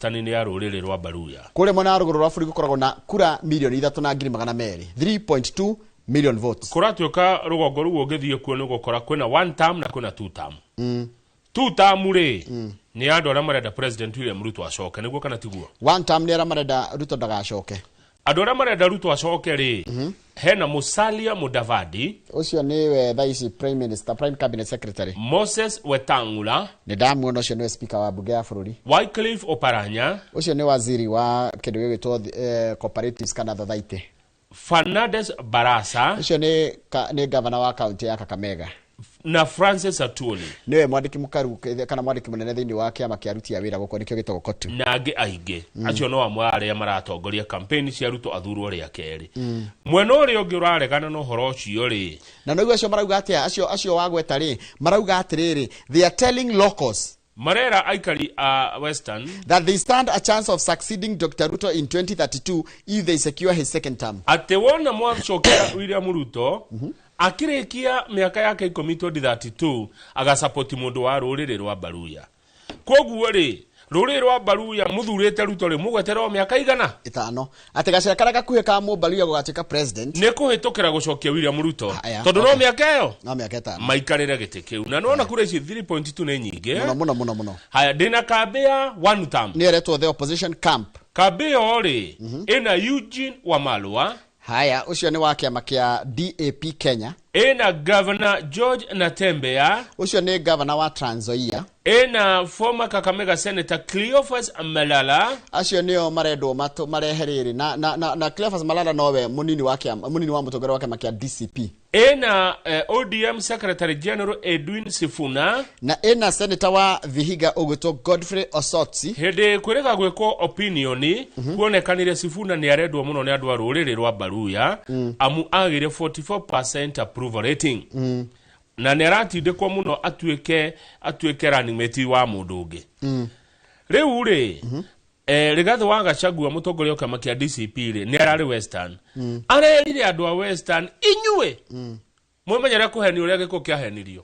Western nĩ ya rũrĩrĩ rwa Baruya. Kũrĩa mwena wa rũgũrũ rwa bũrũri gũkoragwo na kura mirioni 3 na ngiri 200, 3.2 million votes. Kũratuĩka rũgongo rũu ũngĩthiĩ kuo nĩ ũgũkora kwĩna one term na kwĩna two term. Two term rĩ, nĩ andũ arĩa marenda President William Ruto acoke, nĩguo kana tiguo? One term nĩ arĩa marenda Ruto ndagacoke. Andũ arĩa marenda Ruto acoke rĩ, hena Musalia Mudavadi. Ũcio nĩwe thaa ici prime minister, prime cabinet secretary. Moses Wetangula. Nĩ ndamuona, ũcio nĩwe speaker wa bunge ya bũrũri. Wycliffe Oparanya. Ũcio nĩ waziri wa kĩndũ gĩgwĩtwo cooperatives kana thothaitĩ. Fernandes Barasa. Ũcio nĩ gavana wa kaunti ya Kakamega. Na Francis Atwoli. Nĩwe mwandĩki mũkaru kana mwandĩki mũnene thĩinĩ wa kĩama kĩa aruti a wĩra gũkũ, nĩkĩo gĩtagwo COTU. Na angĩ aingĩ. Acio no amwe a arĩa maratongoria campaign cia Ruto athurwo rĩa kerĩ. Mwena ũrĩa ũngĩ ũraregana na ũhoro ũcio rĩ, Na noiguo acio marauga atĩa? Acio wagweta rĩ, marauga atĩrĩrĩ, they are telling locals marera aikari a Western that they stand a chance of succeeding Dr. Ruto in 2032 if they secure his second term. Atĩ wona mwacokera William Ruto akĩrĩkia mĩaka yake 10 2032, agasapoti mũndũ wa rũrĩrĩ rwa Baruya. Koguo rĩ, rũrĩrĩ rwa Baruya mũthurĩte Ruto rĩ, mũgweterwo mĩaka igana? 5, atĩ gacĩra karĩa gakuhĩ ka mũbaruya gũgatuĩka president nĩ kũhĩtũkĩra gũcokia William Ruto, Aya, tondũ no mĩaka ĩyo no mĩaka 5 maikarĩre gĩtĩ kĩu. Na nĩwona kura ici 3.2 nĩ nyingĩ. Mũno mũno mũno mũno. Haya, ndĩna kambĩ ya one term. Nĩ ĩretwo the opposition camp. Kambĩ ĩyo rĩ, ĩna Eugene Wamalwa. Haya, ũcio nĩ wa kĩama kĩa DAP Kenya. Ĩna Governor George Natembeya. Ũcio nĩ governor wa Trans Nzoia. Ĩna former Kakamega Senator Cleophas Malala. Acio nĩo marendwo marehe rĩrĩ na Cleophas Malala nowe mũnini wa kĩama, mũnini wa mũtongoria wa kĩama kĩa DCP. Ĩna ODM Secretary General Edwin Sifuna. Na ĩna senator wa Vihiga ũgwĩtwo Godfrey Osotsi. Hĩndĩ kwĩrĩga gwĩkwo opinion, kuonekanire Sifuna nĩ arendwo mũno nĩ andũ a rũrĩrĩ rwa Baruya, amu agĩire 44% approval rating, na nĩ aratindĩkwo mũno atuĩke running mate wa mũndũ ũngĩ. Rĩu rĩ, Rigathĩ wa Gachagua, mũtongoria wa kĩama kĩa DCP rĩ, nĩ ararĩ Western. Arerire andũ a Western, inyuĩ mwĩmenyere kũhenio ũrĩa gĩkũ kĩahenirio.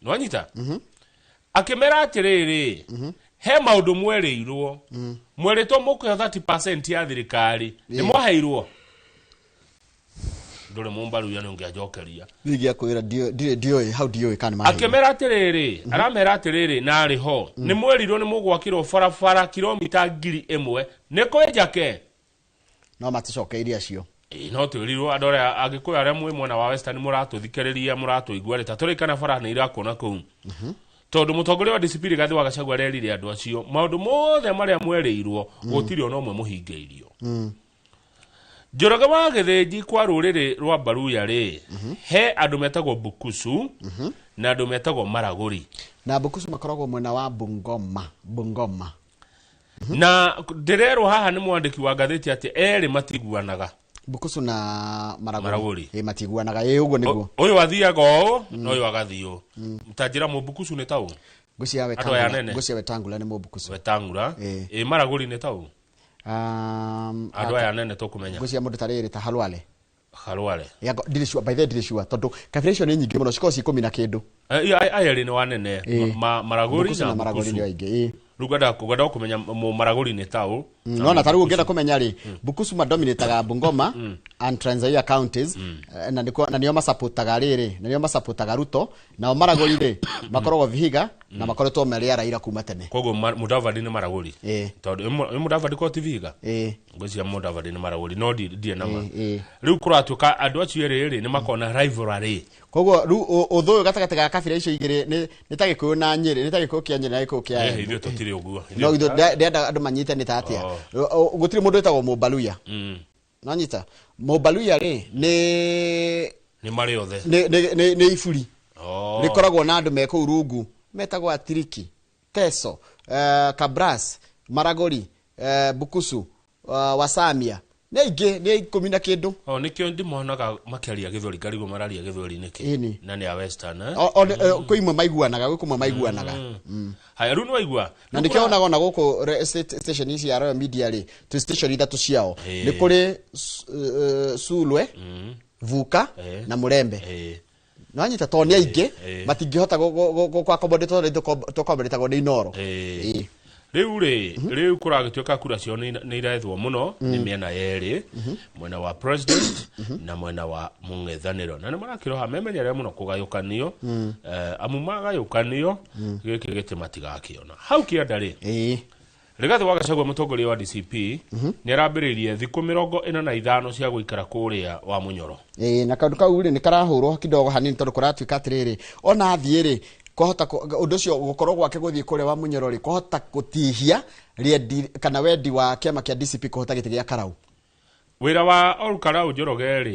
Nĩwanyita? Akĩmera atĩrĩrĩ, he maũndũ mwerĩirwo, mwerĩtwo mũkũheo 30% ya thirikari, nĩ mwaheirwo? Ndũrĩ mũmbaruya nĩ ũngĩanjokeria. Ningĩ akwĩra ndiũĩ hau, ndiũĩ kana nĩ maheirwo. Akĩmera atĩrĩrĩ, aramera atĩrĩrĩ, na arĩ ho, nĩ mwerirwo nĩ mũgwakĩrwo barabara kilomita 1000, nĩ kwĩ njake? No maticokeirie acio. Ĩĩ, no twĩrirwo andũ arĩa Agĩkũyũ arĩa mwĩ mwena wa Western mũratũthikĩrĩria, mũratũigua rĩ, ta tũrĩ kana bara nĩ irakuona kũu, tondũ mũtongoria wa DCP Rigathĩ wa Gachagua arerire andũ acio maũndũ mothe marĩa mwerĩirwo gũtirĩ ona ũmwe mũhingĩirio. Njoroge wa Gĩthĩnji, kwa rũrĩrĩ rwa Baruya rĩ, he andũ metagwo Bukusu na andũ metagwo Maragũri. Na Bukusu makoragwo mwena wa Bungoma. Na ndĩrerwo haha nĩ mwandĩki wa ngathĩti atĩ erĩ matiguanaga. Bukusu na Maragũri? Maragũri. Ĩ, matiguanaga, ĩ, ũguo nĩguo. Ũyũ athiaga ũũ na ũyũ agathiĩ ũũ. Ta njĩra, mũbukusu nĩ taũ? Ngũcia Andũ aya nene. Ngũcia Wetangula nĩ mũbukusu. Wetangula. Ĩ. Ĩ, Maragũri nĩ taũ? Andũ aya nene tũkũmenya. Ngũcia mũndũ ta rĩrĩ, ta Halwale. Halwale. Ndirĩ sure, by the way, ndirĩ sure tondũ kabira icio nĩ nyingĩ mũno, cikoragwo ci 10 na kĩndũ. Aya erĩ nĩ wanene. Maragũri Bukusu na na Maragũri Bukusu. nĩ aingĩ, ĩ. Rĩu ngwenda kũmenya Maragũri nĩ taũ. Nona ta rĩu ũngĩenda kũmenya rĩ, Bukusu madominataga Bungoma and Trans Nzoia counties, na nĩo masapotaga rĩrĩ, na nĩo masapotaga Ruto. Nao Maragũri rĩ, makoragwo Vihiga na makoretwo marĩ a Raila kuma tene. Koguo Mudavadi nĩ Maragũri? Ĩ. Tondũ ĩ Mudavadi ko ti Vihiga? Ĩ. Ngwĩciria Mudavadi nĩ Maragũri, no ndirĩ na ma. Ĩ. Rĩu kũratuĩka andũ acio erĩ rĩ, nĩ makona rivalry. Koguo rĩu ũthũ ũyũ gatagatĩ ga kabira icio igĩrĩ nĩ ta Gĩkũyũ na Nyĩrĩ, nĩ ta Gĩkũyũ kĩa Nyĩrĩ na Gĩkũyũ kĩa Embu. Ithuĩ tũtirĩ ũguo. No ithuĩ ndĩrenda andũ manyite nĩ ta atĩa. Gũtirĩ mũndũ wĩtagwo mũmbaluya. Nonyita mũmbaluya rĩ, nĩ Nĩ marĩ othe. Nĩ iburi rĩkoragwo na andũ me kũu rungu metagwo Atiriki, Teso, Kabras, Maragori, Bukusu, Wasamia, nĩ aingĩ, nĩ 10 na kĩndũ. Oh, nĩkĩo ndimonaga makĩaria gĩthweri, ngarigwo mararia gĩthweri nĩkĩ. Ĩni. Na nĩ a Western, eh? Kwĩ imwe maiguanaga, gwĩ kũmwe maiguanaga. Haya, rĩu nĩwaigua. Na nĩkĩo onaga ona gũkũ station ici ya Royal Media rĩ, twĩ station ithatũ ciao. Nĩ kũrĩ Sulwe, Vuka na Mũrembe. Nĩwanyita? Tondũ nĩ aingĩ, matingĩhota gũaccommodate tondũ tũaccommodate nĩ Inoro. Ĩ. Rĩu rĩ, rĩu kũragĩtuĩka kura cio nĩ irethwo mũno nĩ mĩena yerĩ, mwena wa president na mwena wa mũng'ethanĩro, na nĩ marakĩroha memenyerere mũno kũgayũkanio, amu magayũkanio gĩkĩ gĩtĩ matigakĩona hau kĩanda rĩ. Rigathĩ wa Gachagua, mũtongoria wa DCP, nĩ arambĩrĩirie thikũ 45 cia gũikara kũrĩa wa Mũnyoro. Ĩĩ, na kaũndũ kau rĩ, nĩ karahũrwo kidogo hanini, tondũ kũratuĩka atĩrĩrĩ, ona athiĩ rĩ, kwahota ũndũ ũcio gũkorwo gwake gũthiĩ kũrĩa wa Mũnyoro rĩ, kwahota gũtihia rĩendi kana wendi wa kĩama kĩa DCP kũhota gĩtĩ gĩa Karau. Wĩra wa Olkarau Njoroge rĩ